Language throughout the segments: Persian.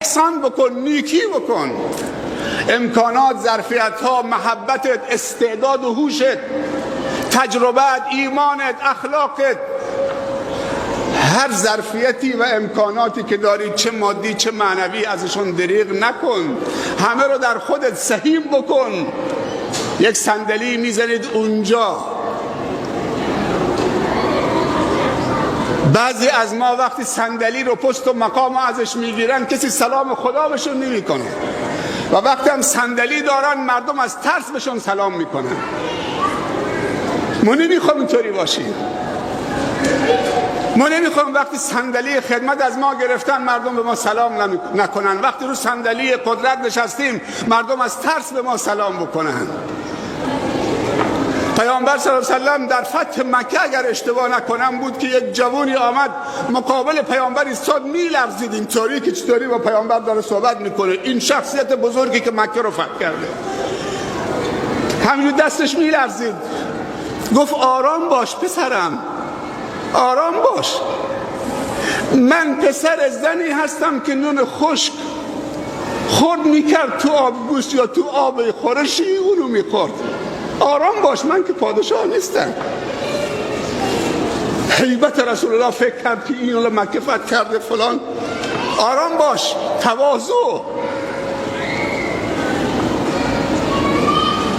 احسان بکن، نیکی بکن. امکانات، ظرفیت ها، محبتت، استعداد و هوشت، تجربت، ایمانت، اخلاقت، هر ظرفیتی و امکاناتی که داری، چه مادی چه معنوی، ازشون دریغ نکن. همه رو در خودت سهیم بکن. یک صندلی میزنید اونجا. بعضی از ما وقتی صندلی رو، پست و مقام ازش میگیرن، کسی سلام خدا بهشون نمیکنه، و وقتی هم صندلی دارن مردم از ترس بهشون سلام میکنن. ما نمیخوام اینطوری باشیم. ما نمیخوام وقتی صندلی خدمت از ما گرفتن مردم به ما سلام نکنن. وقتی رو صندلی قدرت نشستیم مردم از ترس به ما سلام بکنن. پیامبر صلی الله علیه و سلم در فتح مکه اگر اشتباه نکنم بود که یک جوونی آمد مقابل پیامبر ایستاد، میلرزید اینطوری که چطوری با پیامبر داره صحبت میکنه، این شخصیت بزرگی که مکه رو فتح کرده. همینجور دستش میلرزید. گفت آرام باش پسرم، آرام باش، من پسر زنی هستم که نون خشک خورد میکرد تو آب گوشت یا تو آب خورشی اونو میخورد. آرام باش، من که پادشاه نیستم. هیبت رسول الله، فکر کرد که این الان مکه فتح کرده فلان. آرام باش، تواضع.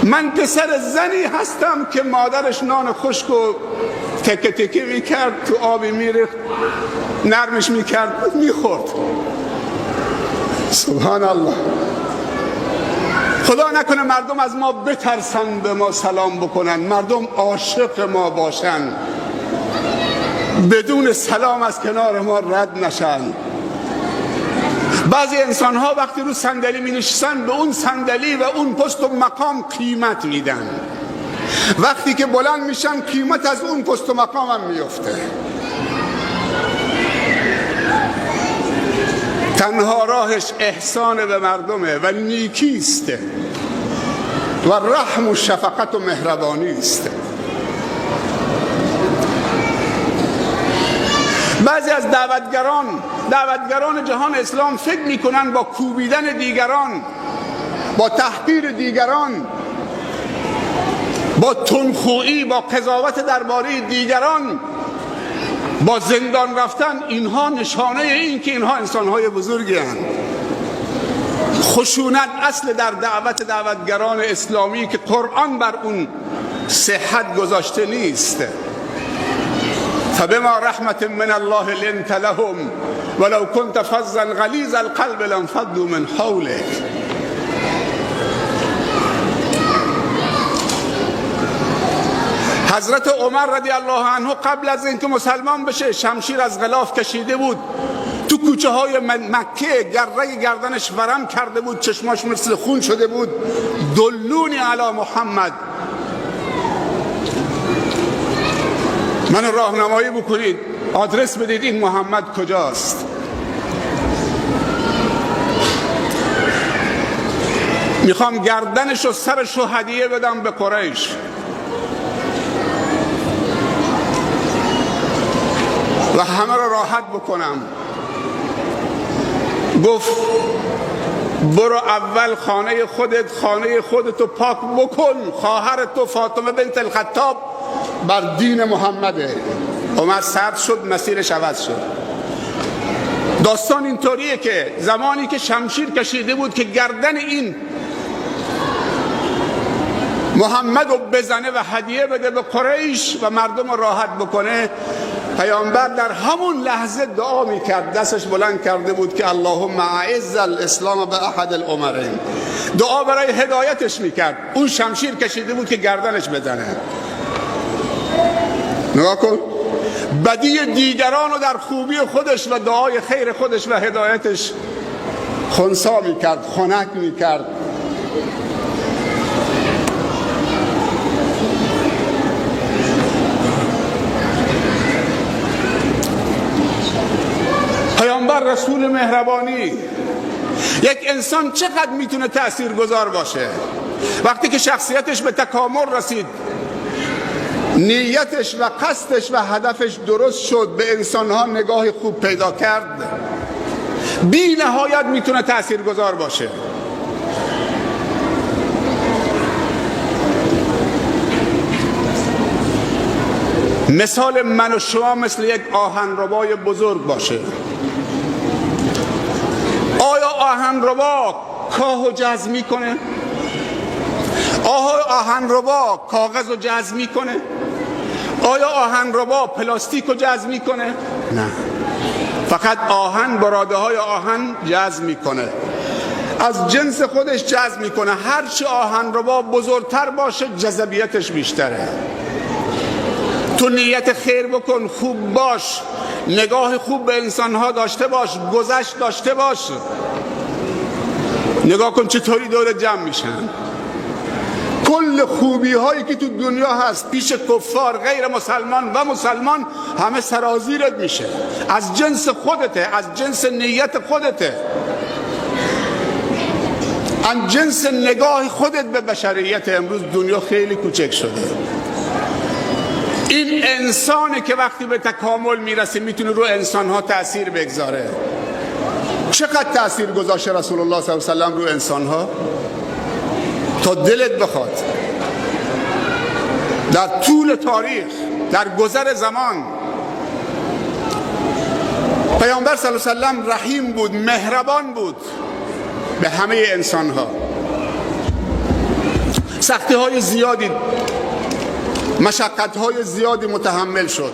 من پسر زنی هستم که مادرش نان خشک و تکه تکه میکرد، تو آبی میریخت، نرمش میکرد، میخورد. سبحان الله. خدا نکنه مردم از ما بترسن به ما سلام بکنن، مردم عاشق ما باشن، بدون سلام از کنار ما رد نشن. بعضی انسان ها وقتی رو صندلی می نشستن به اون صندلی و اون پست و مقام قیمت میدن. وقتی که بلند میشن قیمت از اون پست و مقام هم میفته. تنها راهش احسان به مردمه و نیکیست و رحم و شفقت و مهربانی است. بعضی از دعوتگران جهان اسلام فکر میکنن با کوبیدن دیگران، با تحقیر دیگران، با تندخویی، با قضاوت درباره دیگران، با زندان رفتن، اینها نشانه این که اینها انسانهای بزرگی هستند. خشونت اصل در دعوت دعوتگران اسلامی که قرآن بر اون صحت گذاشته نیست. فبما رحمة من الله لنت لهم ولو كنت فظا غلیظ القلب لانفضوا من حولك. حضرت عمر رضی الله عنه قبل از اینکه مسلمان بشه شمشیر از غلاف کشیده بود، تو کوچه های مکه گره گردنش ورم کرده بود، چشماش مثل خون شده بود. دلونی علی محمد، من راهنمایی بکنید، آدرس بدید این محمد کجاست. میخوام گردنش و سرش رو هدیه بدم به قریش. و همه رو راحت بکنم. گفت برو اول خانه خودت، خانه خودتو پاک بکن، خواهر تو فاطمه بنت الخطاب بر دین محمده. عمر سرد شد، مسیرش عوض شد. داستان اینطوریه که زمانی که شمشیر کشیده بود که گردن این محمد رو بزنه و هدیه بده به قریش و مردم رو راحت بکنه، پیامبر در همون لحظه دعا میکرد، دستش بلند کرده بود که اللهم اعز الاسلام به احد العمرین. دعا برای هدایتش میکرد. اون شمشیر کشیده بود که گردنش بزنه. نگاه کن، بدی دیگران رو در خوبی خودش و دعای خیر خودش و هدایتش خنثی میکرد، خنک میکرد. پیامبر رسول مهربانی. یک انسان چقدر میتونه تاثیرگذار باشه وقتی که شخصیتش به تکامل رسید، نیتش و قصدش و هدفش درست شد، به انسانها نگاه خوب پیدا کرد، بی نهایت میتونه تاثیرگذار باشه. مثال من و شما مثل یک آهنربای بزرگ باشه. آیا آهنربا کاهو جذب میکنه؟ آیا آهنربا کاغذ رو جذب میکنه؟ آیا آهنربا پلاستیک رو جذب میکنه؟ نه، فقط آهن، براده های آهن جذب میکنه، از جنس خودش جذب میکنه. هرچی آهنربا بزرگتر باشه جذبیتش بیشتره. تو نیت خیر بکن، خوب باش، نگاه خوب به انسانها داشته باش، گذشت داشته باش. نگاه کن چطوری دور جمع میشن. کل خوبی هایی که تو دنیا هست پیش کفار، غیر مسلمان و مسلمان، همه سرازیرت میشه. از جنس خودته، از جنس نیت خودته، از جنس نگاه خودت به بشریت. امروز دنیا خیلی کوچک شده. این انسانه که وقتی به تکامل میرسه میتونه رو انسانها تأثیر بگذاره. چقدر تأثیر گذاشته رسول الله صلی الله علیه و سلم رو انسانها تا دلت بخواد. در طول تاریخ، در گذر زمان، پیامبر صلی الله علیه و سلم رحیم بود، مهربان بود به همه انسانها. سختی های زیادی، مشقت های زیادی متحمل شد،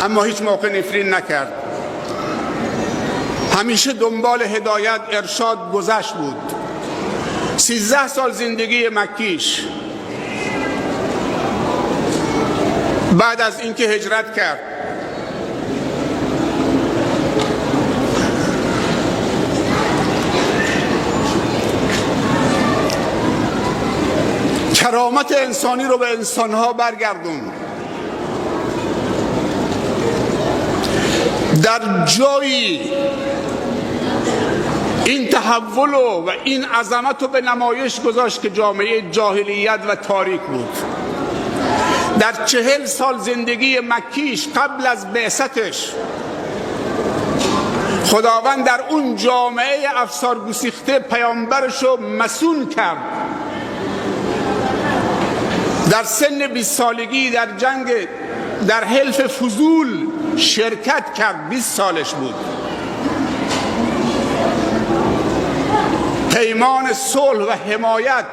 اما هیچ موقع نفرین نکرد. همیشه دنبال هدایت، ارشاد، گذشت بود. 13 سال زندگی مکیش، بعد از اینکه هجرت کرد، کرامت انسانی رو به انسانها برگردون. در جایی این تحول و این عظمت رو به نمایش گذاشت که جامعه جاهلیت و تاریک بود. در 40 سال زندگی مکیش قبل از بعثتش، خداوند در اون جامعه افسار گسیخته پیامبرش رو مسون کرد. در سن 20 سالگی در جنگ در حلف فضول شرکت کرد. 20 سالش بود. پیمان صلح و حمایت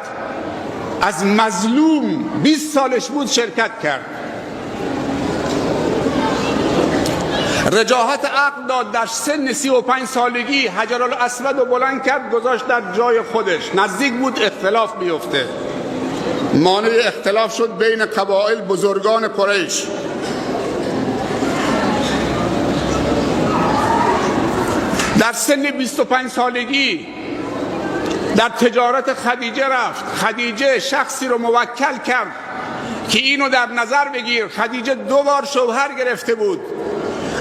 از مظلوم 20 سالش بود شرکت کرد. رجاحت عقل داد. در سن 35 سالگی حجر الاسود رو بلند کرد، گذاشت در جای خودش. نزدیک بود اختلاف بیفته، مانع اختلاف شد بین قبایل بزرگان قریش. در سن 25 سالگی در تجارت خدیجه رفت. خدیجه شخصی رو موکل کرد که اینو در نظر بگیر. خدیجه 2 بار شوهر گرفته بود،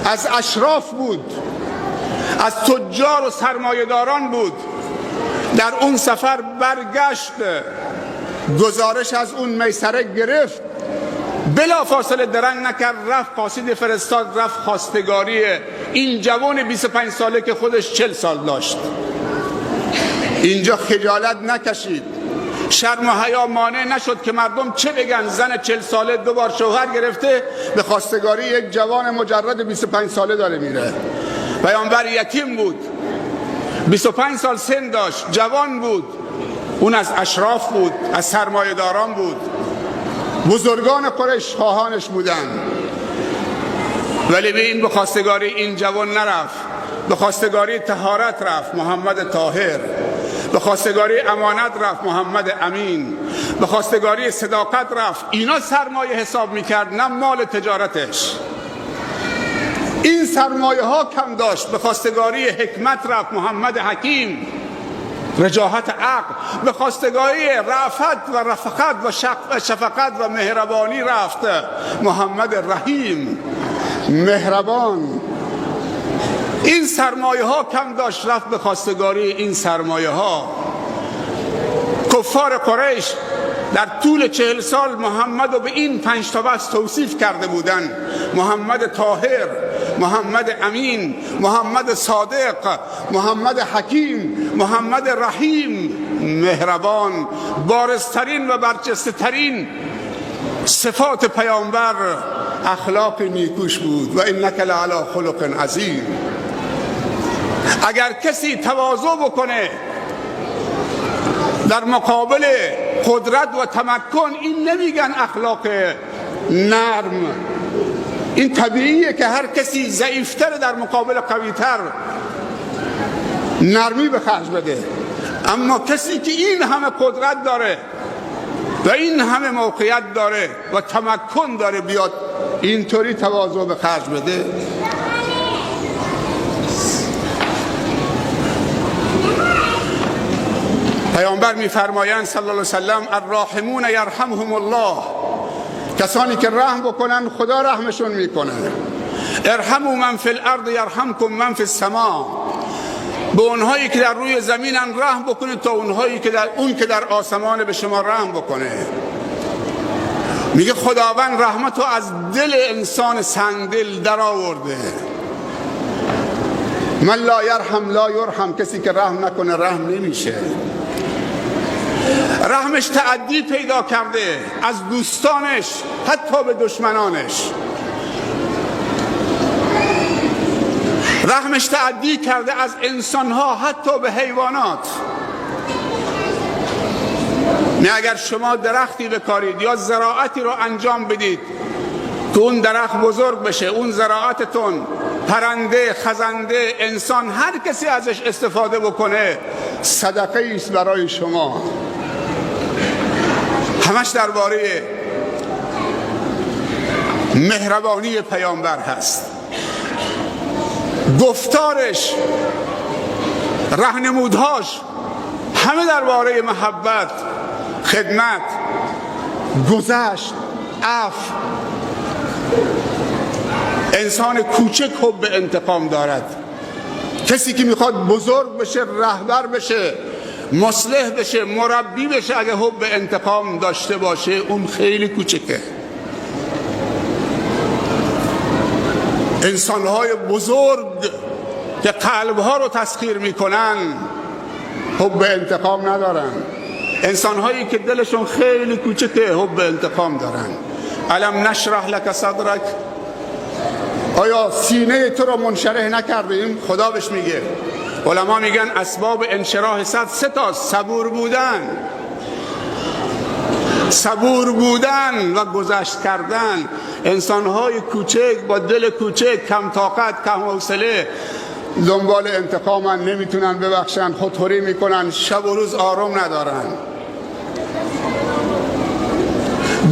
از اشراف بود، از تجار و سرمایه‌داران بود. در اون سفر برگشت، گزارش از اون میسره گرفت، بلا فاصله درنگ نکرد، رفت قاصد فرستاد، رفت خواستگاری این جوان 25 ساله که خودش 40 سال داشت. اینجا خجالت نکشید، شرم و حیا مانع نشد که مردم چه بگن، زن 40 ساله 2 بار شوهر گرفته به خواستگاری یک جوان مجرد 25 ساله داره میره. پیامبر یتیم بود، 25 سال سن داشت، جوان بود، اون از اشراف بود، از سرمایه‌داران بود، بزرگان قریش خواهانش بودن، ولی به این به خواستگاری این جوان نرفت، به خواستگاری طهارت رفت محمد طاهر، به خواستگاری امانت رفت محمد امین، به خواستگاری صداقت رفت. اینا سرمایه حساب میکرد، نه مال تجارتش. این سرمایه ها کم داشت. به خواستگاری حکمت رفت محمد حکیم، رجاحت عقل. به خواستگاری رأفت و رفقت و شفقت و مهربانی رفت محمد رحیم، مهربان. این سرمایه ها کم داشت، رفت به خواستگاری این سرمایه ها. کفار قریش در طول 40 سال محمد رو به این 5 تا وصف توصیف کرده بودن: محمد طاهر، محمد امین، محمد صادق، محمد حکیم، محمد رحیم، مهربان. بارزترین و برجسته ترین صفات پیامبر اخلاق نیکوش بود. و انک لعلی خلق عظیم. اگر کسی تواضع بکنه در مقابل قدرت و تمکن، این نمیگن اخلاق نرم، این طبیعیه که هر کسی ضعیفتر در مقابل قویتر نرمی به خرج بده. اما کسی که این همه قدرت داره و این همه موقعیت داره و تمکن داره بیاد اینطوری تواضع به خرج بده. پیامبر میفرمایند صلی الله علیه وسلم الراحمون یرحمهم الله، کسانی که رحم بکنن خدا رحمشون میکنه. ارحموا من فی الارض یرحمکم من فی السما، به اونهایی که در روی زمینن رحم بکنید تا اونهایی که در اون که در آسمان به شما رحم بکنه. میگه خداوند رحمت رو از دل انسان سنگدل در آورده. من لا یرحم لا یرحم، کسی که رحم نکنه رحم نمیشه. رحمش تعدی پیدا کرده از دوستانش حتی به دشمنانش. رحمش تعدی کرده از انسانها حتی به حیوانات. نه اگر شما درختی بکارید یا زراعتی رو انجام بدید که اون درخت بزرگ بشه، اون زراعتتون پرنده، خزنده، انسان، هر کسی ازش استفاده بکنه، صدقه ایست برای شما. همش درباره مهربانی پیامبر هست. گفتارش، رهنمودهاش همه درباره محبت، خدمت، گذشت، عفو. انسان کوچک حب انتقام دارد. کسی که میخواد بزرگ بشه، رهبر بشه، مصلح بشه، مربی بشه، اگه حب انتقام داشته باشه اون خیلی کوچکه. انسانهای بزرگ که قلبها رو تسخیر میکنن حب انتقام ندارن. انسانهایی که دلشون خیلی کوچکه حب انتقام دارن. الم نشرح لک صدرک، آیا سینه تو رو منشرح نکردیم؟ خدا بهش میگه. علما میگن اسباب انشراح صدر سه تا: صبور بودن، صبور بودن و گذشت کردن. انسانهای کوچک با دل کوچک، کم طاقت، کم حوصله، دنبال انتقامن، نمیتونن ببخشن، خودخوری میکنن، شب و روز آرام ندارن.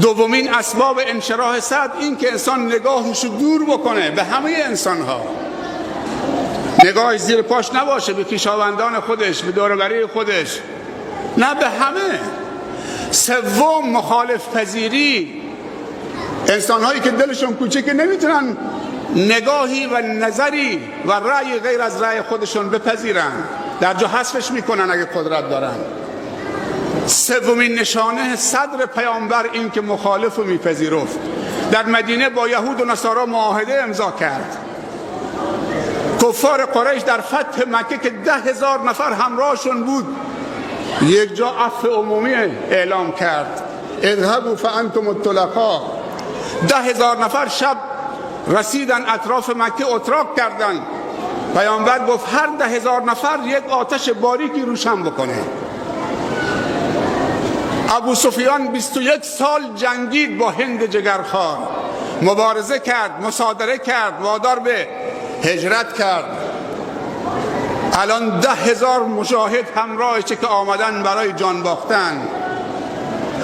دومین اسباب انشراح صدر این که انسان نگاهش رو دور بکنه به همه انسانها، نگاهش زیر پاش نباشه به خویشاوندان خودش، به دور و بری خودش، نه به همه. سوم، مخالف پذیری. انسانهایی که دلشون کوچکه نمیتونن نگاهی و نظری و رأی غیر از رأی خودشون بپذیرن، در جا حذفش میکنن اگه قدرت دارن. سومین نشانه صدر پیامبر این که مخالف رو میپذیرفت. در مدینه با یهود و نصارا معاهده امضا کرد. کفار قریش در فتح مکه که 10,000 نفر همراهشون بود یک جا عفو عمومی اعلام کرد، اذهبوا فانتم الطلقاء. 10,000 نفر شب رسیدن اطراف مکه، اتراق کردن. پیامبر گفت هر 10,000 نفر یک آتش باریکی روشن بکنه. ابو سفیان 21 سال جنگید با هند جگرخوار، مبارزه کرد، مصادره کرد، وادار به هجرت کرد. الان 10,000 مجاهد همراهشه که آمدن برای جان باختن.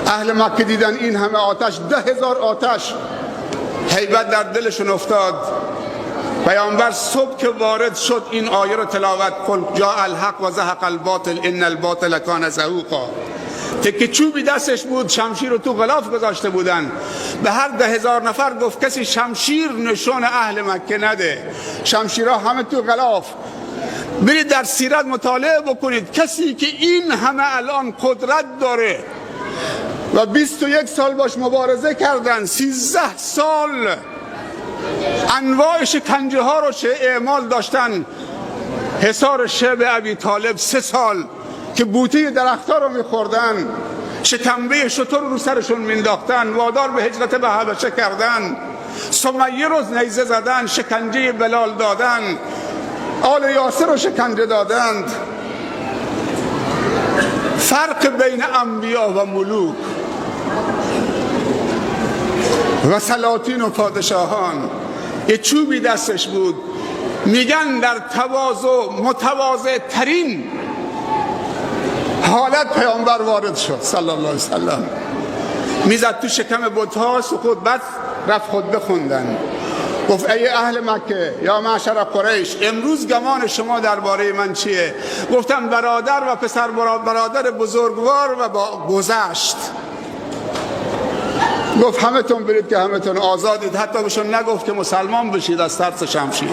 اهل مکه دیدن این همه آتش، 10,000 آتش، هیبت در دلشون افتاد. پیامبر صبح که وارد شد این آیه رو تلاوت کن: جاء الحق و زهق الباطل ان الباطل کان زهوقا. تکه چوبی دستش بود، شمشیر رو تو غلاف گذاشته بودن. به هر 10,000 نفر گفت کسی شمشیر نشون اهل مکه نده، شمشیرها همه تو غلاف. برید در سیرت مطالعه بکنید، کسی که این همه الان قدرت داره و 21 سال باش مبارزه کردن، 13 سال انواع شکنجه ها رو چه اعمال داشتن. حصار شعب ابی طالب 3 سال که بوته درخت‌ها رو می‌خوردن، شکمبه شتر رو سرشون مینداختن، وادار به هجرت به حبشه کردن، سمیه رو نیزه زدن، شکنجه بلال دادن، آل یاسر رو شکنجه دادند. فرق بین انبیا و ملوک و سلاطین و پادشاهان، یه چوبی دستش بود. میگن در تواضع متواضع ترین حالت پیامبر وارد شد صلی الله علیه وسلم، میزد تو شکم بت‌ها، سقوط، بعد رفت خطبه خوندن، گفت ای اهل مکه یا معشر قریش، امروز گمان شما درباره من چیه؟ گفتم برادر و پسر برادر بزرگوار و با گذشت. گفت همه تون برید که همه تون آزادید، حتی بهشون نگفت که مسلمان بشید از ترس شمشیر،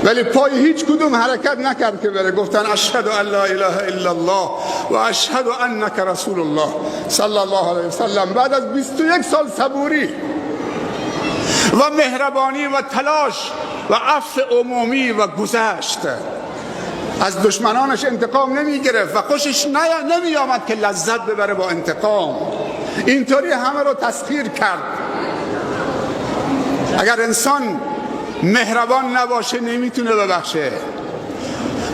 ولی پای هیچ کدوم حرکت نکرد که بره. گفتن اشهد ان لا اله الا الله و اشهد انک رسول الله صلی الله علیه وسلم. بعد از 21 سال صبوری و مهربانی و تلاش و عفو عمومی و گذشت، از دشمنانش انتقام نمی گرفت و خوشش نمی آمد که لذت ببره با انتقام. اینطوری همه رو تسخیر کرد. اگر انسان مهربان نباشه نمیتونه ببخشه.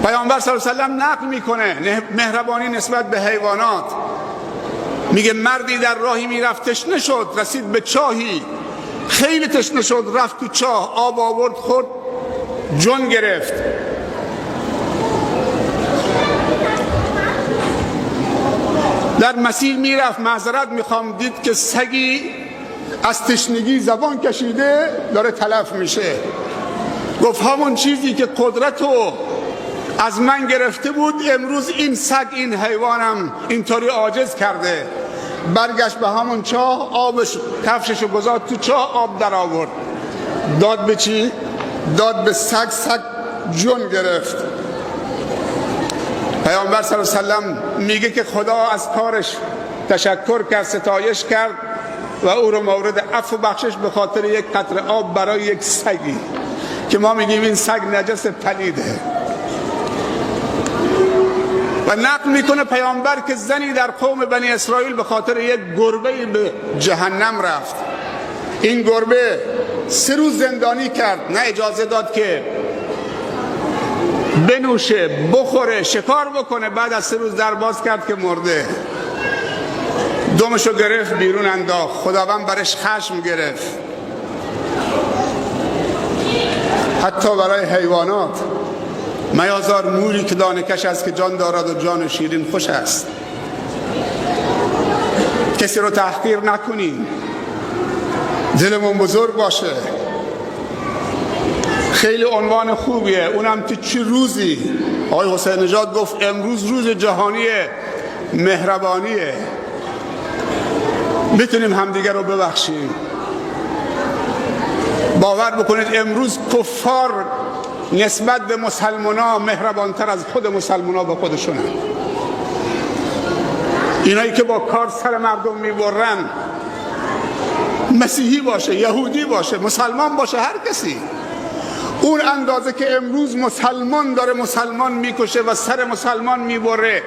پیامبر صلی الله علیه و سلم نقل میکنه مهربانی نسبت به حیوانات، میگه مردی در راهی میرفت تشنه شد، رسید به چاهی، خیلی تشنه شد، رفت تو چاه، آب آورد خورد، جون گرفت. در مسیر میرفت، معذرت میخوام، دید که سگی از تشنگی زبان کشیده داره تلف میشه. گفت همون چیزی که قدرتو از من گرفته بود امروز این سگ، این حیوانم اینطوری عاجز کرده. برگشت به همون چاه، آبش کفششو گذاشت تو چاه، آب در آورد، داد به چی؟ داد به سگ، سگ جون گرفت. پیامبر صلی الله علیه و سلم میگه که خدا از کارش تشکر کرد، ستایش کرد و او رو مورد عفو و بخشش به خاطر یک قطره آب برای یک سگی که ما میگیم این سگ نجس پلیده. و نقل میکنه پیامبر که زنی در قوم بنی اسرائیل به خاطر یک گربه به جهنم رفت. این گربه 3 روز زندانی کرد، نه اجازه داد که بنوشه، بخوره، شکار بکنه. بعد از 3 روز در باز کرد که مرده، دمشو گرفت بیرون انداخت. خداوند برش خشم گرفت. حتی برای حیوانات، میازار موری که دانه کش است که جان دارد و جان شیرین خوش است. کسی رو تحقیر نکنیم، دلمون بزرگ باشه. خیلی عنوان خوبیه، اونم تو چه روزی؟ آقای حسین نژاد گفت امروز روز جهانی مهربانیه، میتونیم همدیگه رو ببخشیم. باور بکنید امروز کفار نسبت به مسلمانا مهربانتر از خود مسلمانا به خودشونن. اینایی که با کار سر مردم میبرن، مسیحی باشه، یهودی باشه، مسلمان باشه، هر کسی، اون اندازه که امروز مسلمان داره مسلمان میکشه و سر مسلمان میبره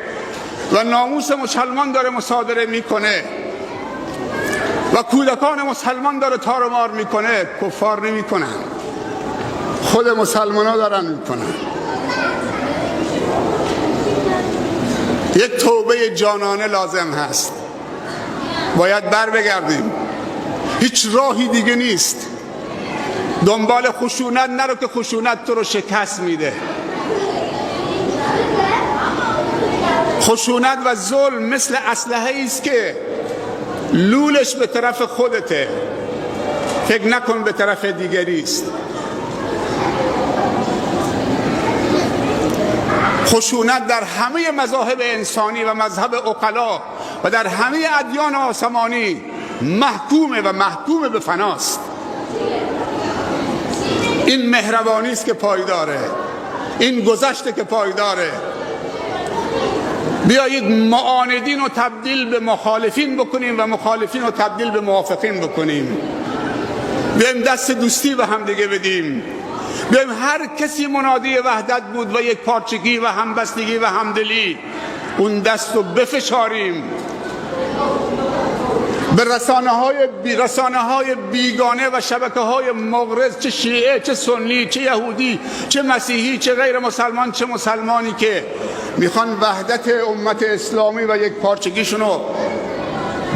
و ناموس مسلمان داره مصادره میکنه و کودکان مسلمان داره تار و مار میکنه، کفار نمیکنن، خود مسلمان ها دارن میکنن. یک توبه جانانه لازم هست، باید بر بگردیم، هیچ راهی دیگه نیست. دنبال خشونت نرو که خشونت تو رو شکست میده. خشونت و ظلم مثل اسلحه است که لولش به طرف خودته، فکر نکن به طرف دیگری است. خشونت در همه مذاهب انسانی و مذهب عقلا و در همه ادیان آسمانی محکومه و محکوم به فناست. این مهربانی است که پایداره، این گذشته که پایداره. بیایید معاندین رو تبدیل به مخالفین بکنیم و مخالفین رو تبدیل به موافقین بکنیم. بیایم دست دوستی به هم دیگه بدیم. بیایم هر کسی منادی وحدت بود و یک پارچگی و همبستگی و همدلی، اون دست رو بفشاریم. به رسانه های بیگانه و شبکه های مغرض، چه شیعه، چه سنی، چه یهودی، چه مسیحی، چه غیر مسلمان، چه مسلمانی که میخوان وحدت امت اسلامی و یک پارچگیشونو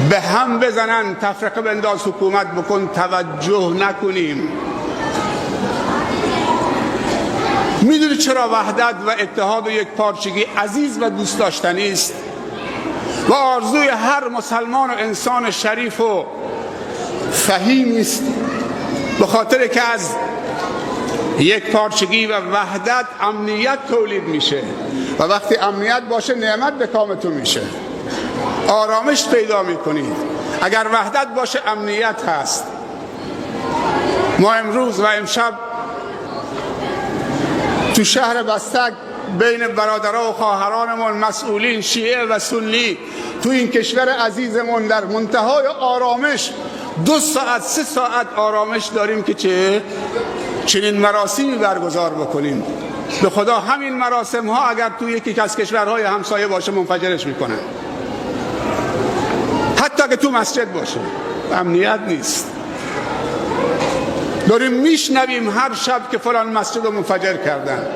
به هم بزنن، تفرقه بنداز، حکومت بکن، توجه نکنیم. میدونی چرا وحدت و اتحاد و یک پارچگی عزیز و دوست داشتنی است و آرزوی هر مسلمان و انسان شریف و فهیمی است؟ به خاطر که از یک پارچگی و وحدت امنیت تولید میشه و وقتی امنیت باشه نعمت به کام تو میشه، آرامش پیدا میکنید. اگر وحدت باشه امنیت هست. ما امروز و امشب تو شهر بستک بین برادرها و خواهرانمون، مسئولین شیعه و سنی، تو این کشور عزیزمون در منتهای آرامش، 2 ساعت، 3 ساعت آرامش داریم که چه چنین مراسمی برگزار بکنیم. به خدا همین مراسم ها اگر تو یکی از کشورهای همسایه باشه منفجرش میکنن، حتی که تو مسجد باشه. امنیت نیست. داریم میشنویم هر شب که فلان مسجد رو منفجر کردن،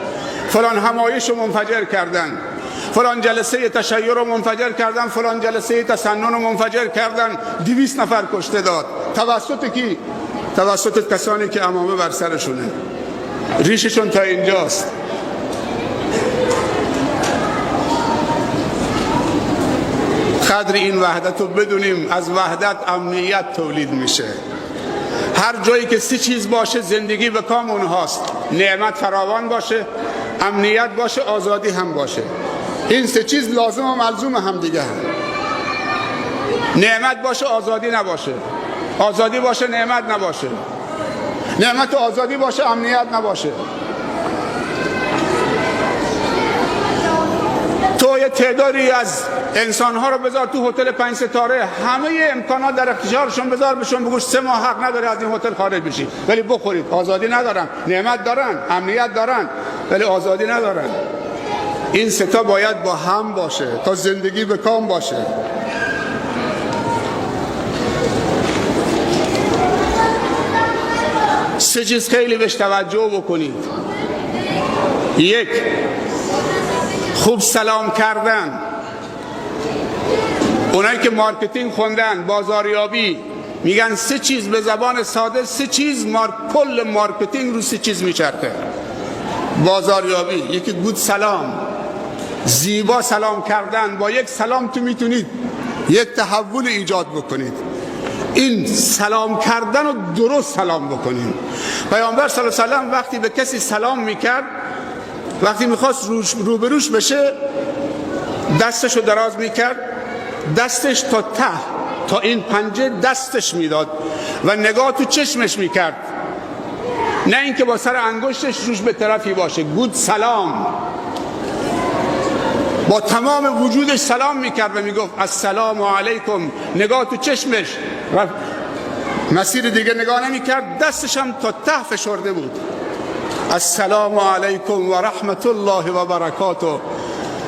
فلان همایش رو منفجر کردن، فلان جلسه تشیع رو منفجر کردن، فلان جلسه تسنن رو منفجر کردن، 200 نفر کشته داد. توسط کی؟ توسط کسانی که عمامه بر سرشونه، ریششون تا اینجاست. قدر این وحدت رو بدونیم. از وحدت امنیت تولید میشه. هر جایی که سه چیز باشه زندگی به کام اونهاست: نعمت فراوان باشه، امنیت باشه، آزادی هم باشه. این سه چیز لازم و ملزوم هم دیگه هم. نعمت باشه آزادی نباشه، آزادی باشه نعمت نباشه، نعمت و آزادی باشه امنیت نباشه. تو یه تعدادی از انسانها رو بذار تو هتل 5 ستاره، همه امکانات در اختیارشون بذار، بهشون بگو 3 ماه حق نداره از این هتل خارج بشی، ولی بخورید. آزادی ندارن، نعمت دارن، امنیت دارن، ولی آزادی ندارن. این سه تا باید با هم باشه تا زندگی به کام باشه. سه چیز خیلی بهش توجه بکنید. یک، خوب سلام کردن. اونایی که marketing خوندن، بازاریابی، میگن سه چیز، به زبان ساده سه چیز، کل marketing رو سه چیز میچرخه بازاریابی. یکی good سلام، زیبا سلام کردن. با یک سلام تو میتونید یک تحول ایجاد بکنید. این سلام کردن رو درست سلام بکنیم. پیامبر صلی الله علیه وسلم وقتی به کسی سلام میکرد، وقتی میخواست روبروش بشه، دستش رو دراز میکرد، دستش تا ته، تا این پنجه دستش میداد و نگاه تو چشمش میکرد، نه اینکه با سر انگشتش روش به طرفی باشه. good سلام، با تمام وجودش سلام میکرد و میگفت السلام علیکم. نگاه تو چشمش، مسیر دیگه نگاه نمیکرد، دستش هم تا ته فشرده بود. السلام علیکم و رحمت الله و برکاته.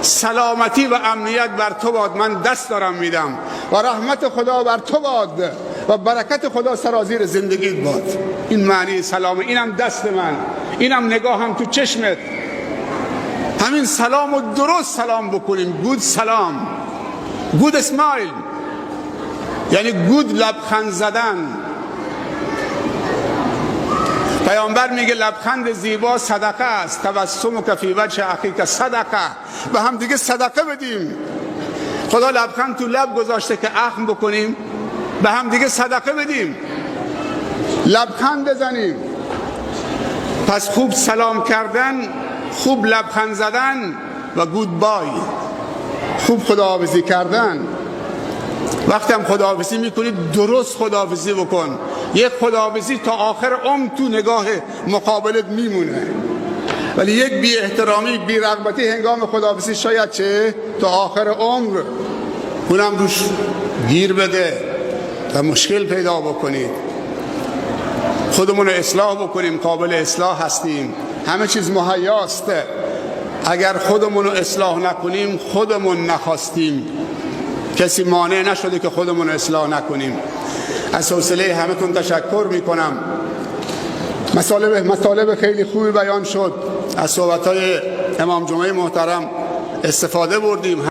سلامتی و امنیت بر تو باد، من دست دارم میدم و رحمت خدا بر تو باد و برکت خدا سرازیر زندگیت باد. این معنی سلام. اینم دست من، اینم نگاهم تو چشمت. همین سلام و درست سلام بکنیم. good سلام، good smile، یعنی good لبخند زدن. پیامبر میگه لبخند زیبا صدقه است. تبسمک فی وجه اخیک صدقه. به هم دیگه صدقه بدیم. خدا لبخند تو لب گذاشته که اخم بکنیم؟ به هم دیگه صدقه بدیم، لبخند بزنیم. پس خوب سلام کردن، خوب لبخند زدن و goodbye، خوب خداحافظی کردن. وقتی هم خداحافظی میکنی درست خداحافظی بکن. یک خداحافظی تا آخر عمر تو نگاه مقابلت میمونه، ولی یک بی احترامی، بی رغبتی هنگام خداحافظی شاید چه تا آخر عمر اونم روش گیر بده و مشکل پیدا بکنید. خودمون رو اصلاح بکنیم، قابل اصلاح هستیم، همه چیز مهیاست. اگر خودمون رو اصلاح نکنیم، خودمون نخواستیم، کسی مانع نشده که خودمون رو اصلاح نکنیم. از حوصله همتون تشکر میکنم. مطالب خیلی خوبی بیان شد، از صحبت‌های امام جمعه محترم استفاده بردیم.